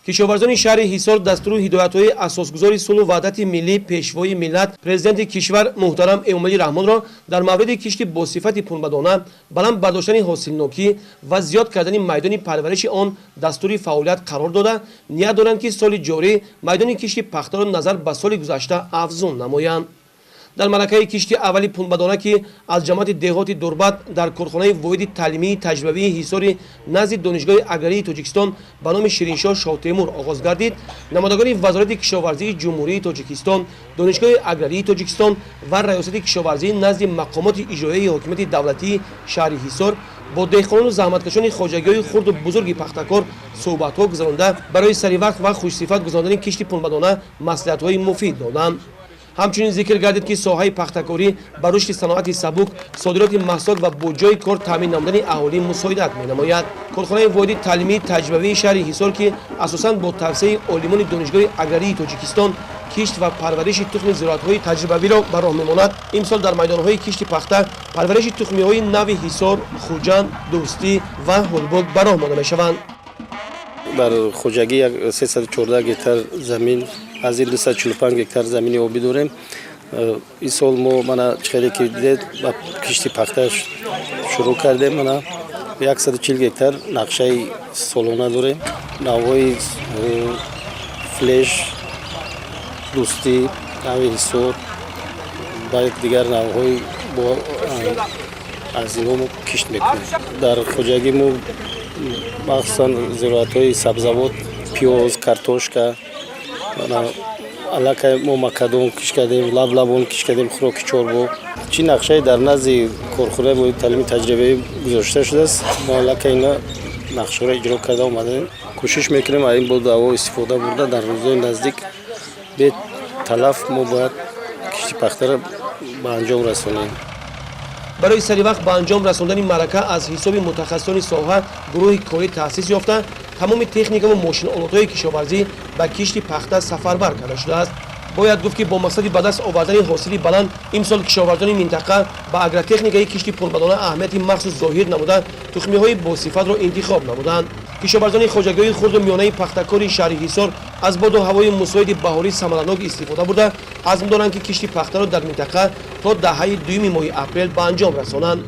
Кишоварзони шаҳри Ҳисор дастуру ҳидоятҳои асосгузори сулҳу ваҳдати миллӣ, Пешвои миллат, Президенти кишвар муҳтарам Эмомалӣ Раҳмонро дар мавриди кишти босифати пунбадона, баланд бардоштани ҳосилнокӣ ва зиёд кардани майдони парвариши он дастури фаъолият қарор дода, ният доранд, ки соли ҷорӣ майдони кишти пахтаро назар ба соли гузашта афзун намоянд. Дар маъракаи кишти аввали пунбадона, ки аз ҷамоати деҳоти Дурбат дар корхонаи воҳиди таълимии таҷрибавии Ҳисори назди Донишгоҳи аграрии Тоҷикистон ба номи Шириншоҳ Шоҳтемур оғоз гардид, намояндагони Вазорати кишоварзии Ҷумҳурии Тоҷикистон, Донишгоҳи аграрии Тоҷикистон ва Раёсати кишоварзии назди мақомоти иҷроияи ҳокимияти давлатии шаҳри Ҳисор бо деҳқонону заҳматкашони хоҷагиҳои хурду бузурги пахтакор суҳбатҳо гузаронда, барои саривақт ва хушсифат гузарондани кишти пунбадона маслиҳатҳои муфид доданд. Ҳамчунин зикр гардид, ки соҳаи пахтакорӣ ба рушди саноати сабук, содироти маҳсулот ва бо ҷойи кор таъмин намудани аҳолӣ мусоидат менамояд. Корхонаи воҳиди таълимии таҷрибавии шаҳри Ҳисор, ки асосан бо тавсияи олимони Донишгоҳи аграрии Тоҷикистон кишт ва парвариши тухми зироатҳои таҷрибавиро ба роҳ мемонад, имсол дар майдонҳои кишти пахта парвариши тухмиҳои нави Ҳисор, Хуҷанд, Дӯстӣ ва Ҳулбук ба роҳ монда мешаванд. Дар хоҷагӣ 314 гектар замин, аз ин 245 гектар замини обӣ дорем. Ин сол мо, мана, чихеле ки дидед, ба кишти пахта шурӯъ кардем. Мана, 140 гектар нақшаи солона дорем. Навъҳои Флеш, Дӯстӣ, нави Ҳисор ва дигар навъҳои аз инҳо мо кишт мекунем. Дар хоҷагӣ мо махсусан зироатҳои сабзавот, пиёз, картошка, аллакай мо макадон кишт кардем, лаблабон кишт кардем, хӯроки чорво. Чӣ нақшае дар назди корхонаи воҳиди таълими таҷрибавӣ гузошта шудааст, мо аллакай ина нақшаҳоро иҷро карда омадаем. Кӯшиш мекунем, аз ин боду ҳаво истифода бурда, дар рӯзҳои наздик беталаф мо бояд кишти пахтаро ба анҷом расонем. Барои саривақт ба анҷом расондани маърака аз ҳисоби мутахассисони соҳа гурӯҳи корӣ таъсис ёфта, тамоми техникаву мошинолотҳои кишоварзӣ ба кишти пахта сафарбар карда шудааст. Бояд гуфт, ки бо мақсади ба даст овардани ҳосили баланд имсол кишоварзони минтақа ба агротехникаи кишти пунбадона аҳамияти махсус зоҳир намуда, тухмиҳои босифатро интихоб намуданд. Кишоварзони хоҷагиҳои хурду миёнаи пахтакори шаҳри Ҳисор аз боду ҳавои мусоиди баҳорӣ самаранок истифода бурда, азм доранд, ки кишти пахтаро дар минтақа то даҳаи дуюми моҳи апрел ба анҷом расонанд.